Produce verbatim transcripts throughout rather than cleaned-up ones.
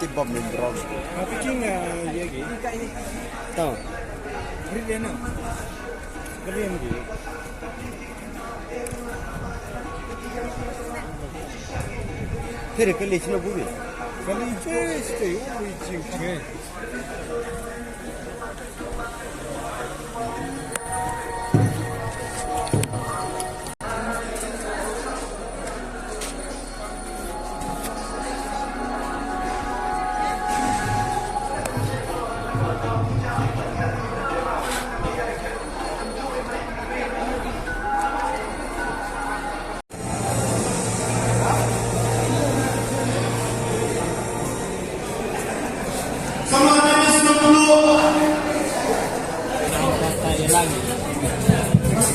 Bom ni bro. Apa king ya ki? Tahu. Beri dia no. Beri dia. Tere kali sino buri. Kali je stay over reaching.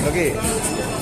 Okay.